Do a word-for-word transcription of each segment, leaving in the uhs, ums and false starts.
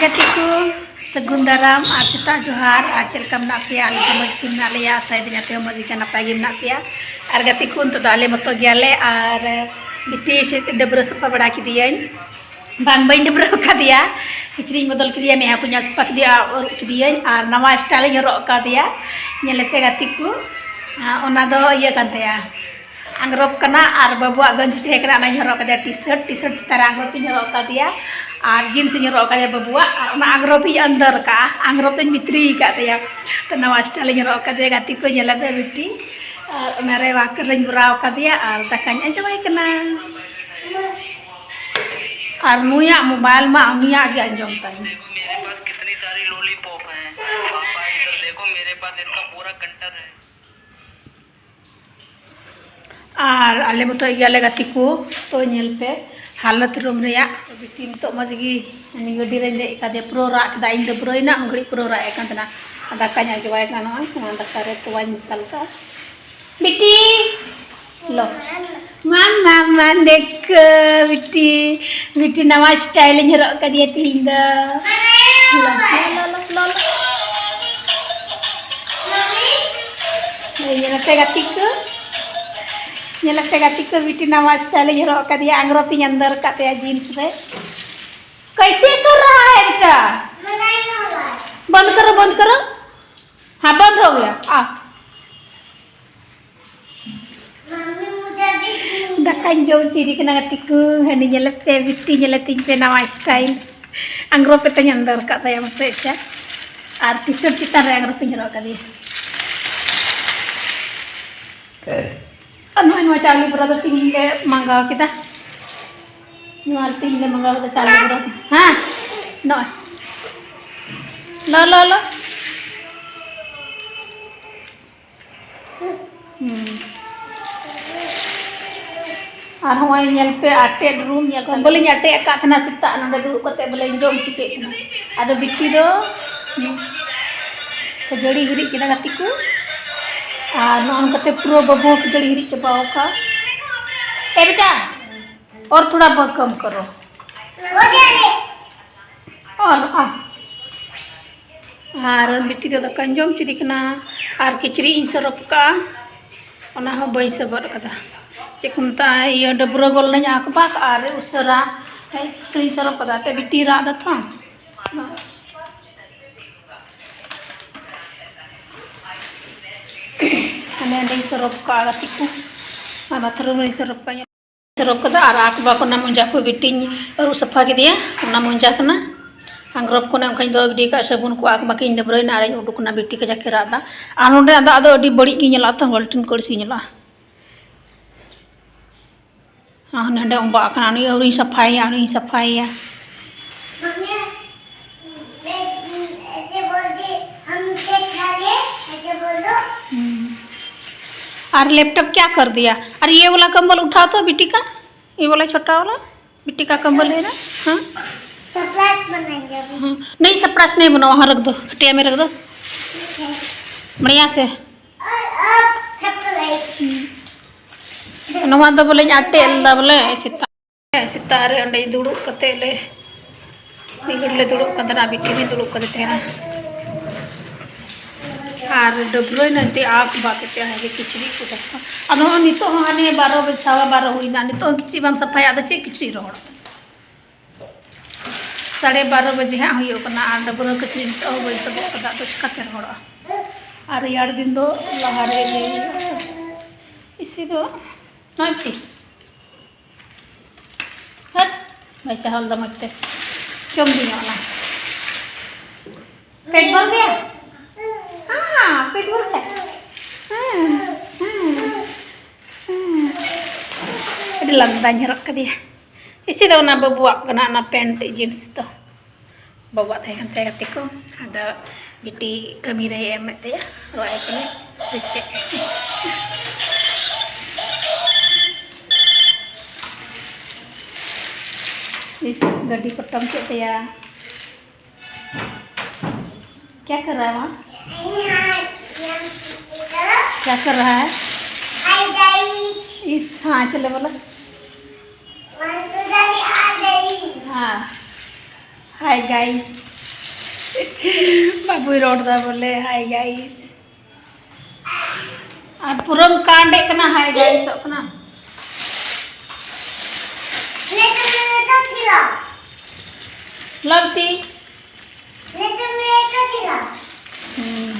ᱜᱟᱛᱮ ᱠᱚ, ᱥᱟᱹᱜᱩᱱ ᱫᱟᱨᱟᱢ ᱟᱨ ᱥᱮᱛᱟᱜ ᱡᱚᱦᱟᱨ᱾ ᱟᱨ ᱪᱮᱫ ᱞᱮᱠᱟ ᱢᱮᱱᱟᱜ ᱯᱮᱭᱟ? ᱟᱞᱮ ᱫᱚ ᱢᱚᱡᱽ ᱜᱮ ᱢᱮᱱᱟᱜ ᱞᱮᱭᱟ, ᱟᱥᱟᱭ ᱫᱟᱹᱧ ᱟᱯᱮ ᱦᱚᱸ ᱢᱚᱡᱽ ᱜᱮ ᱱᱟᱯᱟᱭ ᱜᱮ ᱢᱮᱱᱟᱜ ᱯᱮᱭᱟ᱾ ᱟᱨ ᱜᱟᱛᱮ ᱠᱚ, ᱱᱤᱛᱚᱜ ᱫᱚ ᱟᱞᱮ ᱢᱚᱛᱚ ᱜᱮᱭᱟᱞᱮ᱾ ᱟᱨ ᱵᱤᱴᱤ ᱥᱮ ᱰᱟᱹᱵᱽᱨᱟᱹ ᱥᱟᱯᱷᱟ ᱵᱟᱲᱟ ᱠᱮᱫᱮᱭᱟᱹᱧ, ᱵᱟᱝ, ᱵᱟᱹᱧ ᱰᱟᱹᱵᱽᱨᱟᱹ ᱟᱠᱟᱫᱮᱭᱟ, ᱠᱤᱪᱨᱤᱡ ᱤᱧ ᱵᱚᱫᱚᱞ ᱠᱮᱫᱮᱭᱟ, ᱢᱮᱫᱦᱟ ᱠᱚᱧ ᱟᱹᱨᱩᱵ ᱠᱮᱫᱮᱭᱟᱹᱧ ᱟᱨ ᱱᱟᱣᱟ style ᱤᱧ ᱦᱚᱨᱚᱜ ᱟᱠᱟᱫᱮᱭᱟ᱾ ᱧᱮᱞ ᱯᱮ ᱜᱟᱛᱮ ᱠᱚ, ᱚᱱᱟ ᱫᱚ ᱤᱭᱟᱹ ᱠᱟᱱ ᱛᱟᱭᱟ, ᱟᱝᱨᱚᱯ ᱠᱟᱱᱟ ᱟᱨ ᱵᱟᱹᱵᱩᱣᱟᱜ ᱜᱟᱹᱧᱪᱤ ᱛᱟᱦᱮᱸ ᱠᱟᱱᱟ, ᱚᱱᱟᱧ ᱦᱚᱨᱚᱜ ᱠᱟᱫᱮᱭᱟ᱾ T-shirt, T-shirt ᱪᱮᱛᱟᱱ ᱨᱮ ᱟᱝᱨᱚᱯ ᱤᱧ ᱦᱚᱨᱚᱜ ᱠᱟᱫᱮᱭᱟ ᱟᱨ jeans ᱤᱧ ᱦᱚᱨᱚᱜ ᱠᱟᱫᱮᱭᱟ ᱵᱟᱹᱵᱩᱣᱟᱜ, ᱟᱨ ᱚᱱᱟ ᱟᱝᱨᱚᱯ ᱤᱧ ᱟᱱᱫᱟᱨ ᱠᱟᱜᱼᱟ, ᱟᱝᱨᱚᱯ ᱫᱚᱧ ᱵᱷᱤᱛᱨᱤ ᱠᱟᱜ ᱛᱟᱭᱟ᱾ ᱛᱚ ᱱᱟᱣᱟ style ᱤᱧ ᱦᱚᱨᱚᱜ ᱠᱟᱫᱮᱭᱟ ᱜᱟᱛᱮ ᱠᱚ, ᱧᱮᱞ ᱟᱯᱮ ᱵᱤᱴᱤ᱾ ᱟᱨ ᱚᱱᱟᱨᱮ ᱣᱟᱠᱟᱨ ᱨᱮᱧ ᱵᱷᱚᱨᱟᱣ ᱠᱟᱫᱮᱭᱟ ᱟᱨ ᱫᱟᱠᱟᱧ ᱟᱸᱡᱚᱢᱟᱭ ᱠᱟᱱᱟ᱾ ᱟᱨ ᱱᱩᱭᱟᱜ mobile ᱢᱟ ᱩᱱᱤᱭᱟᱜ ᱜᱮ ᱟᱸᱡᱚᱢ ᱛᱟᱭ᱾ मेरे पास कितनी सारी लॉलीपॉप हैं। पापा, इधर देखो, मेरे पास इनका पूरा कंटर है। ᱟᱨ ᱟᱞᱮ ᱢᱚᱛᱚ ᱜᱮᱭᱟᱞᱮ ᱜᱟᱛᱮ ᱠᱚ᱾ ᱛᱚ ᱧᱮᱞ ᱯᱮ ᱦᱟᱞᱚᱛ ᱨᱩᱢ ᱨᱮᱭᱟᱜ᱾ ᱵᱤᱴᱤ ᱱᱤᱛᱚᱜ ᱢᱚᱡᱽ ᱜᱮ ᱜᱟᱹᱰᱤ ᱨᱮᱧ ᱫᱮᱡ ᱠᱟᱫᱮᱭᱟ, ᱯᱩᱨᱟᱹ ᱨᱟᱜ ᱠᱮᱫᱟ᱾ ᱤᱧ ᱫᱚ ᱯᱩᱨᱟᱹᱭ ᱱᱟ ᱩᱱ ᱜᱷᱟᱹᱲᱤᱡ ᱯᱩᱨᱟᱹ ᱨᱟᱜ ᱮᱫ ᱠᱟᱱ ᱛᱟᱦᱮᱱᱟ᱾ ᱟᱨ ᱫᱟᱠᱟᱧ ᱟᱡᱚᱣᱟᱭ ᱠᱟᱱᱟ, ᱱᱚᱜᱼᱚᱭ ᱱᱚᱣᱟ ᱫᱟᱠᱟ ᱨᱮ ᱛᱚᱣᱟᱧ ᱢᱮᱥᱟᱞ ᱠᱟᱜᱼᱟ᱾ ᱵᱤᱴᱤ, ᱞᱚ, ᱢᱟᱢ ᱢᱟᱢ ᱢᱟᱢ ᱫᱮᱠᱷ ᱵᱤᱴᱤ, ᱵᱤᱴᱤ ᱱᱟᱣᱟ style ᱤᱧ ᱦᱚᱨᱚᱜ ᱠᱟᱫᱮᱭᱟ ᱛᱤᱦᱤᱧ ᱫᱚ᱾ ᱞᱚ, ᱞᱚ, ᱞᱚ, ᱞᱚ, ᱞᱚ᱾ ᱧᱮᱞ ᱯᱮ ᱜᱟᱛᱮ ᱠᱚ, ᱧᱮᱞ ᱯᱮ ᱜᱟᱛᱮ ᱠᱚ, ᱵᱤᱴᱤ ᱱᱟᱣᱟ style ᱤᱧ ᱦᱚᱨᱚᱜ ᱠᱟᱫᱮᱭᱟ, ᱟᱝᱨᱚᱯ ᱤᱧ ᱟᱱᱫᱟᱨ ᱠᱟᱫ ᱛᱟᱭᱟ jeans ᱨᱮ᱾ कैसे कर रहा है बेटा? बंद करो, बंद करो। हाँ, बंद हो गया। आ। ᱫᱟᱠᱟᱧ ᱡᱚᱢ ᱦᱚᱪᱚᱭᱮᱫᱮ ᱠᱟᱱᱟ ᱜᱟᱛᱮ ᱠᱚ᱾ ᱦᱟᱹᱱᱤ ᱧᱮᱞᱮ ᱯᱮ, ᱵᱤᱴᱤ ᱧᱮᱞᱮ ᱛᱤᱧ ᱯᱮ, ᱱᱟᱣᱟ style᱾ ᱟᱝᱨᱚᱯ ᱠᱟᱛᱮᱧ ᱟᱱᱫᱟᱨ ᱠᱟᱫ ᱛᱟᱭᱟ ᱢᱟᱥᱮ, ᱟᱪᱪᱷᱟ᱾ ᱟᱨ T-shirt ᱪᱮᱛᱟᱱ ᱨᱮ ᱟᱝᱨᱚᱯ ᱤᱧ ᱦᱚᱨᱚᱜ ᱠᱟᱫᱮᱭᱟ᱾ ᱟᱨ ᱱᱚᱜᱼᱚᱭ ᱱᱚᱣᱟ ᱪᱟᱣᱞᱮ ᱵᱚᱨᱟ ᱫᱚ ᱛᱤᱦᱤᱧ ᱞᱮ ᱢᱟᱸᱜᱟᱣ ᱠᱮᱫᱟ᱾ ᱱᱚᱣᱟ ᱛᱤᱦᱤᱧ ᱞᱮ ᱢᱟᱸᱜᱟᱣ ᱠᱮᱫᱟ ᱪᱟᱣᱞᱮ ᱵᱚᱨᱟ ᱫᱚ᱾ ᱦᱮᱸ, ᱱᱚᱜᱼᱚᱭ᱾ ᱞᱚ, ᱞᱚ, ᱞᱚ᱾ ᱦᱩᱸ᱾ ᱟᱨ ᱦᱚᱸᱜᱼᱚᱭ ᱧᱮᱞ ᱯᱮ, ᱟᱴᱮᱫ ᱨᱩᱢ ᱧᱮᱞ ᱠᱟᱜ ᱵᱚᱞᱮᱧ ᱟᱴᱮᱫ ᱟᱠᱟᱫ ᱛᱟᱦᱮᱱᱟ ᱥᱮᱛᱟᱜ, ᱱᱚᱰᱮ ᱫᱩᱲᱩᱵ ᱠᱟᱛᱮ ᱵᱚᱞᱮᱧ ᱡᱚᱢ ᱦᱚᱪᱚ ᱠᱮᱫ ᱠᱤᱱᱟ᱾ ᱟᱫᱚ ᱵᱤᱴᱤ ᱫᱚ ᱠᱷᱟᱹᱡᱟᱹᱲᱤ ᱦᱤᱨᱤᱡ ᱠᱮᱫᱟ ᱜᱟᱛᱮ ᱠᱚ, ᱟᱨ ᱱᱚᱜᱼᱚ ᱱᱚᱝᱠᱟᱛᱮ ᱯᱩᱨᱟᱹ ᱵᱟᱹᱵᱩ ᱦᱚᱸ ᱠᱷᱟᱹᱡᱟᱹᱲᱤ ᱦᱤᱨᱤᱡ ᱪᱟᱵᱟᱣ ᱟᱠᱟᱫ᱾ ए बेटा, और थोड़ा ब-, कम करो। हो गया रे। ᱚᱞᱚᱜᱼᱟ᱾ ᱟᱨ ᱵᱤᱴᱤ ᱫᱚ ᱫᱟᱠᱟᱧ ᱡᱚᱢ ᱦᱚᱪᱚᱭᱮ ᱠᱟᱱᱟ᱾ ᱟᱨ ᱠᱤᱪᱨᱤᱡ ᱤᱧ ᱥᱚᱨᱚᱯ ᱠᱟᱜᱼᱟ, ᱚᱱᱟ ᱦᱚᱸ ᱵᱟᱹᱧ ᱥᱚᱵᱚᱫ ᱠᱟᱫᱟ᱾ ᱪᱮᱫ ᱠᱚ ᱢᱮᱛᱟᱜᱼᱟ, ᱤᱭᱟᱹ, ᱰᱟᱹᱵᱽᱨᱟᱹ ᱜᱚᱞ ᱱᱟᱹᱧ ᱟᱠᱵᱟᱠ ᱟᱨ ᱩᱥᱟᱹᱨᱟ ᱠᱤᱪᱨᱤᱡ ᱥᱚᱨᱚᱯ ᱠᱟᱫᱟ, ᱛᱮ ᱵᱤᱴᱤ ᱨᱟᱜ ᱫᱟ ᱛᱚ᱾ ᱦᱟᱱᱮ ᱚᱸᱰᱮᱧ ᱥᱚᱨᱚᱯ ᱠᱟᱜᱼᱟ ᱜᱟᱛᱮ ᱠᱚ, ᱟᱨ ᱵᱟᱛᱷᱨᱩᱢ ᱨᱮᱧ ᱥᱚᱨᱚᱯ ᱠᱟᱜᱼᱟ᱾ ᱥᱚᱨᱚᱯ ᱠᱟᱫᱟ ᱟᱨ ᱟᱠᱵᱟᱠ ᱚᱱᱟ ᱢᱚᱡᱟ ᱠᱚ ᱵᱤᱴᱤᱧ ᱟᱹᱨᱩᱵ ᱥᱟᱯᱷᱟ ᱠᱮᱫᱮᱭᱟ, ᱚᱱᱟ ᱢᱚᱡᱟ ᱠᱟᱱᱟ᱾ ᱟᱝᱜᱽᱨᱚᱵ ᱠᱚ ᱚᱱᱮ ᱚᱱᱠᱟᱧ ᱫᱚᱦᱚ ᱜᱤᱰᱤ ᱠᱟᱜᱼᱟ, ᱥᱟᱵᱚᱱ ᱠᱚ ᱟᱠᱵᱟᱠᱤᱧ ᱰᱟᱹᱵᱽᱨᱟᱹᱭᱮᱱᱟ ᱟᱨᱤᱧ ᱩᱰᱩᱠ ᱮᱱᱟ, ᱵᱤᱴᱤ ᱠᱟᱡᱟᱠ ᱮ ᱨᱟᱜ ᱮᱫᱟ᱾ ᱟᱨ ᱱᱚᱸᱰᱮᱱᱟᱜ ᱫᱟᱜ ᱫᱚ ᱟᱹᱰᱤ ᱵᱟᱹᱲᱤᱡ ᱜᱮ ᱧᱮᱞᱚᱜᱼᱟ ᱛᱚ, ᱵᱟᱹᱞᱴᱤᱱ ᱠᱚ ᱟᱹᱲᱤᱥ ᱜᱮ ᱧᱮᱞᱚᱜᱼᱟ᱾ ᱟᱨ ᱱᱚᱸᱰᱮ ᱚᱸᱵᱟᱜ ᱠᱟᱱᱟ, ᱱᱩᱭ ᱟᱹᱣᱨᱤᱧ ᱥᱟᱯᱷᱟᱭᱮᱭᱟ, ᱟᱹᱣᱨᱤᱧ ᱥᱟᱯᱷᱟᱭᱮᱭᱟ᱾ मम्मी, मैं ऐसे बोल दी, हम देख खा ले, ऐसे बोल दो। हम्म। और लैपटॉप क्या कर दिया? अरे ये वाला कंबल उठाओ तो बिटी का, ये वाला छोटा वाला, बिटी का कंबल है ना? हाँ। सरप्राइज बनाएंगे अभी। हाँ। नहीं, सरप्राइज नहीं बनाओ, वहाँ रख दो, खटिया में रख दो। ठीक है। बढ़िया से। और, और सरप्राइज। हम्म। ᱱᱚᱣᱟ ᱫᱚ ᱵᱚᱞᱮᱧ ᱟᱴᱮᱫ ᱞᱮᱫᱟ ᱵᱚᱞᱮ ᱥᱮᱛᱟᱜ᱾ ᱥᱮᱛᱟᱜ ᱨᱮ ᱚᱸᱰᱮ ᱫᱩᱲᱩᱵ ᱠᱟᱛᱮ ᱞᱮ, ᱢᱤᱫ ᱜᱷᱟᱹᱲᱤᱡ ᱞᱮ ᱫᱩᱲᱩᱵ ᱠᱟᱱ ᱛᱟᱦᱮᱱᱟ, ᱵᱤᱴᱤ ᱦᱚᱸᱧ ᱫᱩᱲᱩᱵ ᱠᱟᱫᱮ ᱛᱟᱦᱮᱱᱟ᱾ ᱟᱨ ᱰᱟᱹᱵᱽᱨᱟᱹᱭ ᱱᱟᱹᱧ ᱛᱮ ᱟᱠᱵᱟᱠ ᱠᱟᱛᱮ ᱦᱟᱸᱜᱮ ᱠᱤᱪᱨᱤᱡ ᱠᱚ ᱥᱟᱯᱷᱟ᱾ ᱟᱫᱚ ᱱᱚᱜᱼᱚᱭ ᱱᱤᱛᱚᱜ ᱦᱚᱸ ᱦᱟᱱᱮ ᱵᱟᱨᱚ ᱵᱟᱡᱮ, ᱥᱟᱣᱟ ᱵᱟᱨᱚ ᱦᱩᱭᱱᱟ, ᱱᱤᱛᱚᱜ ᱦᱚᱸ ᱠᱤᱪᱨᱤᱡ ᱵᱟᱢ ᱥᱟᱯᱷᱟᱭᱟ, ᱟᱫᱚ ᱪᱮᱫ ᱠᱤᱪᱨᱤᱡ ᱨᱚᱦᱚᱲ? ᱥᱟᱲᱮ ᱵᱟᱨᱚ ᱵᱟᱡᱮ ᱦᱟᱸᱜ ᱦᱩᱭᱩᱜ ᱠᱟᱱᱟ ᱟᱨ ᱰᱟᱹᱵᱽᱨᱟᱹ ᱠᱤᱪᱨᱤᱡ ᱱᱤᱛᱚᱜ ᱦᱚᱸ ᱵᱟᱹᱧ ᱥᱚᱵᱚᱫ ᱠᱟᱫᱟ, ᱟᱫᱚ ᱪᱤᱠᱟᱹᱛᱮ ᱨᱚᱦᱚᱲᱚᱜᱼᱟ? ᱟᱨ ᱨᱮᱭᱟᱲ ᱫᱤᱱ ᱫᱚ ᱞᱟᱦᱟ ᱨᱮ ᱤᱭᱟᱹᱭ ᱦᱩᱭᱩᱜᱼᱟ᱾ ᱤᱥᱤ ᱫᱚ ᱱᱚᱜᱼᱚᱭ ᱛᱤ ᱦᱟᱹᱴ, ᱵᱟᱭ ᱪᱟᱦᱟᱣ ᱞᱮᱫᱟ ᱢᱚᱡᱽ ᱛᱮ᱾ ᱡᱚᱢ ᱫᱤᱧᱟ ᱚᱱᱟ᱾ पेट भर गया? हाँ, पेट भर गया। हाँ, हाँ, हाँ। ᱟᱹᱰᱤ ᱞᱟᱸᱫᱟᱧ ᱦᱚᱨᱚᱜ ᱠᱟᱫᱮᱭᱟ᱾ ᱤᱥᱤ ᱫᱚ ᱚᱱᱟ ᱵᱟᱹᱵᱩᱣᱟᱜ ᱠᱟᱱᱟ, ᱚᱱᱟ ᱯᱮᱱᱴ ᱡᱤᱱᱥ ᱫᱚ᱾ ᱵᱟᱵᱟ ᱛᱟᱦᱮᱸ ᱠᱟᱱ ᱛᱟᱭᱟ ᱜᱟᱛᱮ ᱠᱚ, ᱟᱫᱚ ᱵᱤᱴᱤ ᱠᱟᱹᱢᱤ ᱨᱮ ᱮᱢᱮᱫ ᱛᱟᱭᱟ, ᱨᱚᱜ ᱟᱭ ᱠᱟᱱᱟᱭ ᱥᱮ ᱪᱮᱫ? ᱤᱥ, ᱜᱟᱹᱰᱤ ᱯᱚᱴᱚᱢ ᱠᱮᱫ ᱛᱟᱭᱟ᱾ क्या कर रहा है वहाँ? क्या कर रहा है? इस, हाँ, चलो बोलो। हाँ। Hi guys. ᱵᱟᱹᱵᱩᱭ ᱨᱚᱲ ᱫᱟ ᱵᱚᱞᱮ, hi guys. ᱟᱨ ᱯᱩᱨᱟᱹᱢ ᱠᱟᱸᱰᱮᱜ ᱠᱟᱱᱟ, hi guys ᱚᱜ ᱠᱟᱱᱟ᱾ ᱞᱟᱹᱴᱩ ᱢᱮ ᱞᱟᱹᱴᱩ ᱠᱷᱮᱞᱟ᱾ ᱞᱟᱹᱴᱩ ᱢᱮ ᱞᱟᱹᱴᱩ ᱠᱷᱮᱞᱟ᱾ ᱦᱩᱸ᱾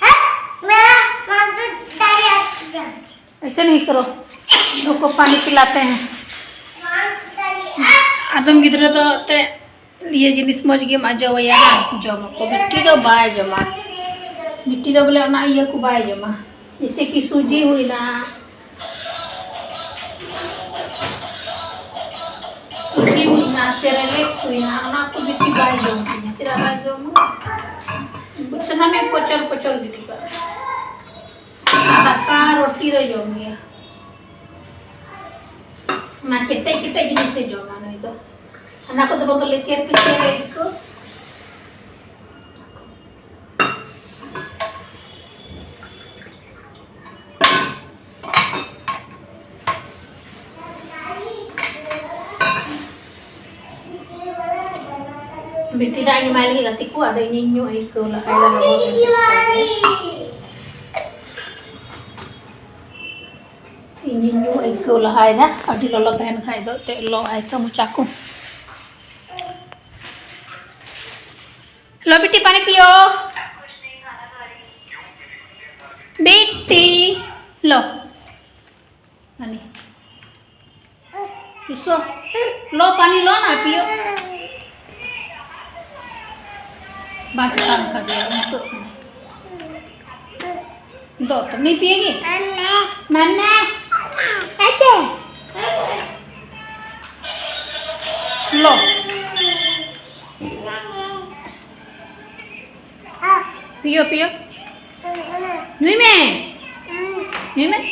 ᱦᱮᱸ, ᱢᱮᱨᱟ ᱢᱟᱢ ᱛᱚ ᱫᱟᱲᱮᱭᱟᱜ ᱜᱮᱭᱟ᱾ ऐसे नहीं करो, इसको पानी पिलाते हैं। ᱟᱫᱚᱢ ᱜᱤᱫᱽᱨᱟᱹ ᱫᱚ ᱛᱮ ᱤᱭᱟᱹ ᱡᱤᱱᱤᱥ ᱢᱚᱡᱽ ᱜᱮᱢ ᱟᱡᱚᱣᱟᱭᱟ, ᱦᱟᱸ, ᱡᱚᱢ ᱟᱠᱚ᱾ ᱵᱤᱴᱤ ᱫᱚ ᱵᱟᱭ ᱡᱚᱢᱟ, ᱵᱤᱴᱤ ᱫᱚ ᱵᱚᱞᱮ ᱚᱱᱟ ᱤᱭᱟᱹ ᱠᱚ ᱵᱟᱭ ᱡᱚᱢᱟ, ᱡᱮᱭᱥᱮ ᱠᱤ ᱥᱩᱡᱤ ᱦᱩᱭᱱᱟ, ᱥᱩᱡᱤ ᱦᱩᱭᱱᱟ, ᱥᱮᱨᱮᱞᱮᱠᱥ ᱦᱩᱭᱱᱟ, ᱚᱱᱟ ᱠᱚ ᱵᱤᱴᱤ ᱵᱟᱭ ᱡᱚᱢ ᱛᱤᱧᱟ᱾ ᱪᱮᱫᱟᱜ ᱵᱟᱭ ᱡᱚᱢᱟ? ᱥᱟᱱᱟᱢᱮ ᱯᱚᱪᱚᱨ ᱯᱚᱪᱚᱨ ᱜᱤᱰᱤ ᱠᱟᱜᱼᱟ᱾ ᱫᱟᱠᱟ ᱨᱩᱴᱤ ᱫᱚᱭ ᱡᱚᱢ ᱜᱮᱭᱟ᱾ ᱚᱱᱟ ᱠᱮᱴᱮᱡ ᱠᱮᱴᱮᱡ ᱡᱤᱱᱤᱥᱮ ᱡᱚᱢᱟ ᱱᱩᱭ ᱫᱚ᱾ ᱚᱱᱟ ᱠᱚᱫᱚ ᱵᱚᱱᱫᱚ ᱞᱮ ᱪᱮᱫ ᱯᱮ ᱪᱮᱫ ᱠᱚ᱾ ᱵᱤᱴᱤ ᱫᱟᱜ ᱤᱧ ᱮᱢᱟᱭ ᱞᱟᱹᱜᱤᱫ ᱜᱟᱛᱮ ᱠᱚ, ᱟᱫᱚ ᱤᱧᱤᱧ ᱧᱩ ᱟᱹᱭᱠᱟᱹᱣ ᱞᱟᱦᱟᱭᱟ ᱞᱚᱞᱚ ᱜᱮ᱾ ᱤᱧᱤᱧ ᱧᱩ ᱟᱹᱭᱠᱟᱹᱣ ᱞᱟᱦᱟᱭᱮᱫᱟ, ᱟᱹᱰᱤ ᱞᱚᱞᱚ ᱛᱟᱦᱮᱱ ᱠᱷᱟᱡ ᱫᱚ ᱮᱱᱛᱮᱫ ᱞᱚ ᱟᱭ ᱛᱚ ᱢᱚᱪᱟ ᱠᱚ᱾ लो बेटी, पानी पियो। बेटी, लो पानी। लो पानी लो ना, पियो। बात काम कर दिया, तो दो तो नहीं पिएगी? मम्मा। मम्मा। ऐसे। लो। पियो, पियो। नुई में। नुई में।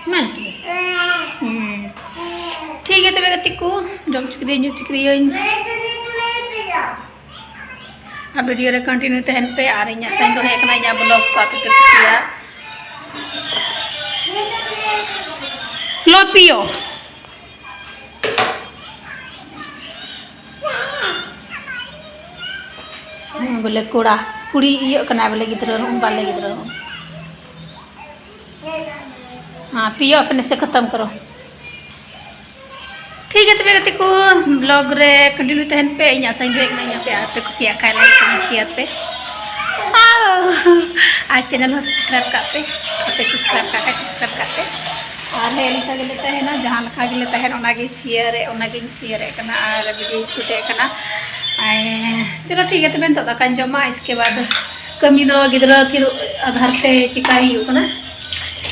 ᱢᱮᱱ ᱠᱮᱫᱟ᱾ ᱦᱩᱸ᱾ ᱴᱷᱤᱠ ᱜᱮᱭᱟ ᱛᱚᱵᱮ ᱜᱟᱛᱮ ᱠᱚ, ᱡᱚᱢ ᱦᱚᱪᱚ ᱠᱮᱫᱮᱭᱟᱹᱧ, ᱧᱩ ᱦᱚᱪᱚ ᱠᱮᱫᱮᱭᱟᱹᱧ᱾ ᱟᱨ video ᱨᱮ continue ᱛᱟᱦᱮᱱ ᱯᱮ, ᱟᱨ ᱤᱧᱟᱹᱜ ᱥᱟᱧ ᱫᱚᱦᱚᱭᱮᱫ ᱠᱟᱱᱟ, ᱤᱧᱟᱹᱜ vlog ᱠᱚ ᱟᱯᱮ ᱯᱮ ᱠᱩᱥᱤᱭᱟᱜᱼᱟ᱾ ᱞᱚ ᱯᱤᱭᱳ᱾ ᱵᱚᱞᱮ ᱠᱚᱲᱟ, ᱠᱩᱲᱤ ᱤᱭᱟᱹᱜ ᱠᱟᱱᱟᱭ ᱵᱚᱞᱮ ᱜᱤᱫᱽᱨᱟᱹ, ᱵᱟᱞᱮ ᱜᱤᱫᱽᱨᱟᱹ᱾ ᱦᱮᱸ, ᱯᱤᱭᱳ ᱟᱯᱱᱮ ᱥᱮ ᱠᱷᱟᱛᱟᱢ ᱠᱟᱨᱳ᱾ ᱴᱷᱤᱠ ᱜᱮᱭᱟ ᱛᱚᱵᱮ ᱜᱟᱛᱮ ᱠᱚ, vlog ᱨᱮ continue ᱛᱟᱦᱮᱱ ᱯᱮ᱾ ᱤᱧ ᱟᱥᱟᱧ ᱫᱚᱦᱚᱭᱮᱫ ᱠᱟᱱᱟ, ᱤᱧ ᱟᱯᱮ, ᱟᱯᱮ ᱠᱩᱥᱤᱭᱟᱜ ᱠᱷᱟᱡ like ᱠᱚᱢᱮᱱᱴ share ᱯᱮ᱾ ᱟᱣ! ᱟᱨ channel ᱦᱚᱸ subscribe ᱠᱟᱜ ᱯᱮ, ᱟᱯᱮ subscribe ᱠᱟᱜ ᱠᱷᱟᱡ subscribe ᱠᱟᱜ ᱯᱮ᱾ ᱟᱨ ᱦᱮᱸ, ᱱᱚᱝᱠᱟ ᱜᱮᱞᱮ ᱛᱟᱦᱮᱱᱟ, ᱡᱟᱦᱟᱸ ᱞᱮᱠᱟ ᱜᱮᱞᱮ ᱛᱟᱦᱮᱱ, ᱚᱱᱟᱜᱮ share ᱨᱮ, ᱚᱱᱟᱜᱤᱧ share ᱮᱫ ᱠᱟᱱᱟ ᱟᱨ video ᱤᱧ shoot ᱮᱫ ᱠᱟᱱᱟ᱾ ᱟᱭ, ᱪᱚᱞᱚ ᱴᱷᱤᱠ ᱜᱮᱭᱟ ᱛᱚᱵᱮ, ᱱᱤᱛᱚᱜ ᱫᱟᱠᱟᱧ ᱡᱚᱢᱟ, ᱤᱥᱠᱮ ᱵᱟᱫ ᱠᱟᱹᱢᱤ ᱫᱚ ᱜᱤᱫᱽᱨᱟᱹ ᱛᱷᱤᱨ ᱟᱫᱷᱟᱨ ᱛᱮ ᱪᱤᱠᱟᱭ ᱦᱩᱭᱩᱜ ᱠᱟᱱᱟ᱾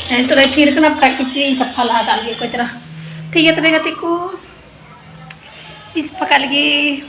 ᱦᱮᱸ, ᱱᱤᱛᱚᱜ ᱫᱚᱭ ᱛᱷᱤᱨ ᱠᱟᱱᱟ, ᱵᱟᱠᱷᱟᱡ ᱠᱤᱪᱨᱤᱡ ᱤᱧ ᱥᱟᱯᱷᱟ ᱞᱟᱦᱟ ᱠᱟᱜ ᱞᱮᱜᱮ ᱚᱠᱚᱭ ᱪᱮᱦᱨᱟ᱾ ᱴᱷᱤᱠ ᱜᱮᱭᱟ ᱛᱚᱵᱮ ᱜᱟᱛᱮ ᱠᱚ, ᱪᱤᱡᱽ ᱯᱟᱠᱟ ᱞᱟᱹᱜᱤᱫ᱾